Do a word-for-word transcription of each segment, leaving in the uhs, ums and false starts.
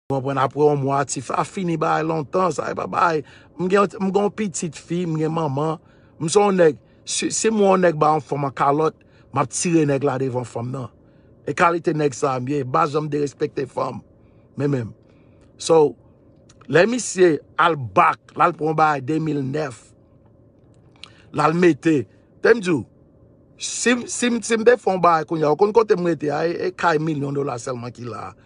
Ou konprann? Apre yon mwa, tifi a fini bagay lontan, sa e pa bagay. M gen, m gen yon pitit fi, m gen manman. M se yon nèg, si, si m wè yon nèg ba yon fanm an kalòt, m ap tire nèg la devan fanm nan. E kalite nèg sa a m ye, m pa janm derespekte fanm. Men menm. So, lè misye al back, l al pran yon bagay de mil nèf, l al mete. Te m di w, si, si, si m te fè yon bagay kounye a, ou konn kote m rete a, e, e kay milyon dola sèlman ki la a.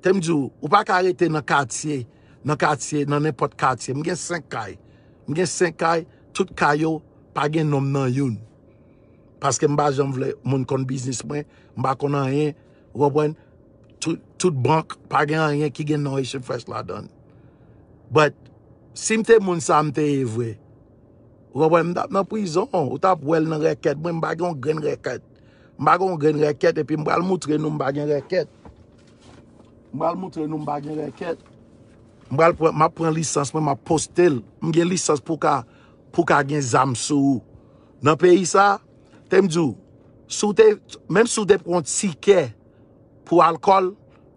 Te m di w, ou pa ka rete nan katye, nan katye, nan nenpòt katye. M gen senk kay. M gen senk kay, tout kay yo, pa gen non m nan youn. Paske m pa janm vle moun konn biznis mwen, m pa konn anyen, ou konprann? Tout, tout bank, pa gen anyen ki gen non Haitian Fresh ladan l. But, si m te moun sa m te ye vre, ou konprann, m t ap nan prizon, ou t ap wè l nan rèkèt mwen, m pa gen yon grenn rèkèt. M pa gen yon grenn rèkèt, epi m pral moutre nou m pa gen rèkèt. M pral moutre nou m pa gen rèkèt. M pral pran, m ap pran lisans mwen, m ap poste l. M gen lisans pou ka, pou ka gen zam sou ou. Nan peyi sa, te m di w, si w te, menm si w te pran yon tikè pou alkòl,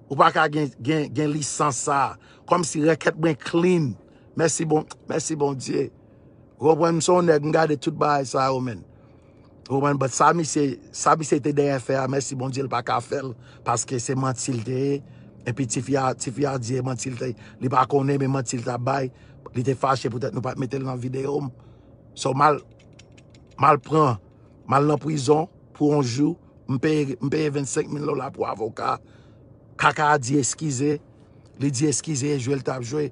ou pa ka gen, gen, gen lisans sa a. Kòmsi rèkèt mwen clean. Mèsi bon, mèsi Bondye. Ou konprann, m se yon nèg, m gade tout bagay sa yo, menn. Ou konprann, but sa misye, sa misye te dèyè fè a, mèsi Bondye, l pa ka fè l, paske se manti l te ye. Epi tifi a, tifi a di e manti l te, li pa konnen, men manti l t ap bay. Li te fache poutèt nou pa t mete l nan videyo m. So, m al, m al pran, m al nan prizon pou yon jou, m peye, m peye vennsenk mil dola pou avoka. Kaka a di eskize, li di eskize, e jwe l t ap jwe.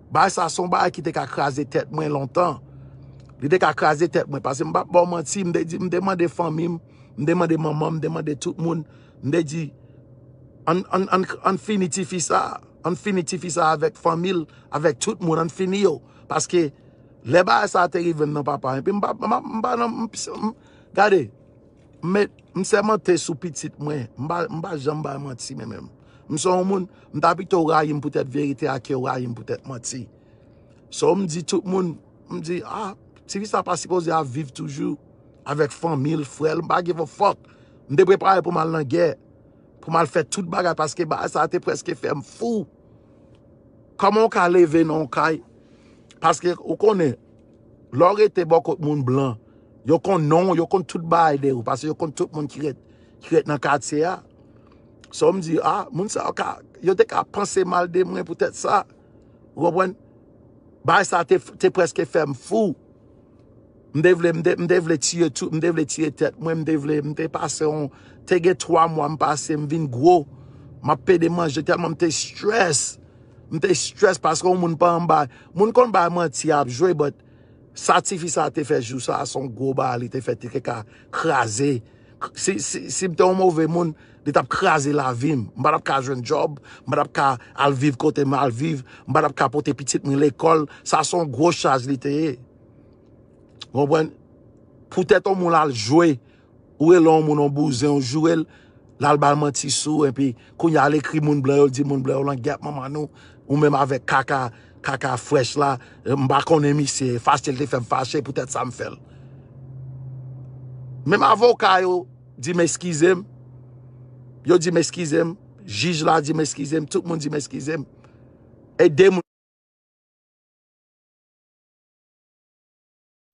Bagay sa se yon bagay ki te ka kraze tèt mwen lontan. Li te ka kraze tèt mwen, paske m p ap ba w manti, m te di, m te mande fanmi m, m te mande manman m, m te mande tout moun, m te di, ann, ann, ann, ann fini tifi sa, ann fini tifi sa avèk fanmi l, avèk tout moun, ann fini yo. Paske lè bagay sa te rive m nan papa, epi m pa, m pa, m pa nan, m, m, gade, m met, m sèmante sou pitit mwen, m pa, m pa janm bay manti, men menm. M se yon moun, m ta pito rayi m poutèt verite a ke w rayi m poutèt manti. So, m di tout moun, m di, ah, tifi sa pa sipoze ap viv toujou avèk fanmi l, frè l, m pa give a fuck. M te prepare pou m al nan gè, pou m al fè tout bagay, paske bagay sa te prèske fè m fou. Kòman w ka leve nan yon kay? Paske ou konnen, lè w rete bò kot moun blan, yo konn non w, yo konn tout bagay de ou, paske yo konn tout moun ki ret, ki ret nan katye a. So, m di, ah, moun sa yo ka, yo te ka panse mal de mwen poutèt sa. Ou konprann? Bagay sa te, te prèske fè m fou. M te vle, m te, m te vle tiye tout, m te vle tiye tèt mwen, m te vle, m te pase yon, te gen twa mwa m pase, m vin gwo. M ap pede manje tèlman m te stress. M te stress paske yon moun pa anba. Moun konn bay manti ap jwe, but sa tifi sa te fè jou sa, se yon gwo bagay li te fè, te ka kraze. Si, si, si m te yon move moun, li t ap kraze lavi m. M pa t ap ka jwenn djòb, m pa t ap ka al viv kote m al viv, m pa t ap ka pote pitit mwen lekòl. Sa se yon gwo chaj li te ye. Ou konprann? Poutèt yon moun al jwe, ou rele yon moun yon bouzen, ou joure l, l al ba l manti sou ou, epi kounye a l ekri moun blan yo, l di moun blan yo langèt manman nou, ou menm avèk kaka, kaka frèch la, m pa konnen misye, fache l te fè m fache, poutèt sa m fè l. Menm avoka yo di m eskize m, yo di m eskize m, jij la di m eskize m, tout moun di m eskize m. E de moun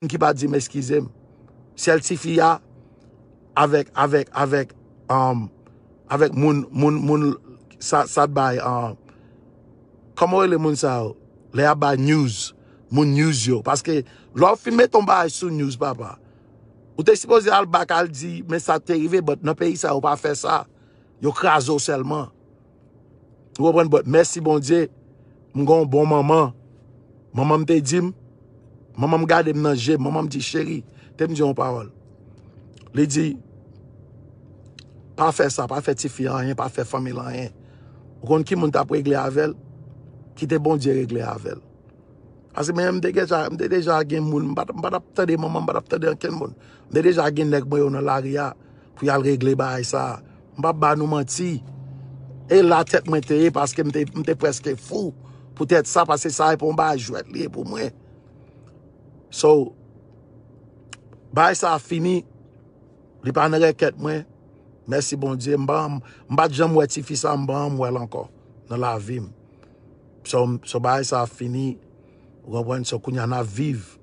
ki pa di m eskize m. Sèl tifi a avèk, avèk, avèk, um, avèk moun, moun, moun, sa, sa t bay, um, kòman w rele moun sa yo? Lè y ap bay news, moun news yo. Paske lè w fin mete yon bagay sou news, papa, ou te sipoze al back al di, men sa te rive, but nan peyi sa, yo pa fè sa. Yo kraze w sèlman. Ou konprann? But mèsi Bondye, m gen yon bon manman. Manman m te di m, manman m gade m nan je, manman m di, cheri, te m di yon pawòl. Li di, pa fè sa, pa fè tifi a anyen, pa fè fanmi l anyen. Ou konn ki moun t ap regle avè l? Kite Bondye regle avè l. Paske mwen, m te deja, m te deja gen moun, m pa t, m pa t ap tande manman, m pa t ap tande ankenn moun. M te deja gen nèg mwen yo nan lari a pou y al regle bagay sa a. M p ap ba nou manti. E la tèt mwen te ye paske m te, m te prèske fou. Poutèt sa, paske sa e pa yon bagay jwèt li ye pou mwen. So, bagay sa a fini. Li pa nan rèkèt mwen. Mèsi Bondye. M pa, m pa t janm wè tifi sa, m pa janm wè l ankò nan lavi m. So, so bagay sa ap fini. Ou konprann? So kounye a n ap viv.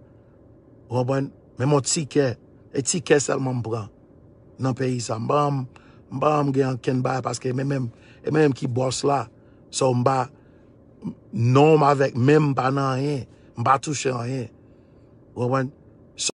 Ou konprann? Menm yon tikè. E tikè sèlman m pran nan peyi sa. M pa, m pa janm gen ankenn bagay paske e mwen menm, e mwen menm ki bòs la. So m pa, non m avèk menm m pa nan anyen. M pa touche anyen. Ou konprann?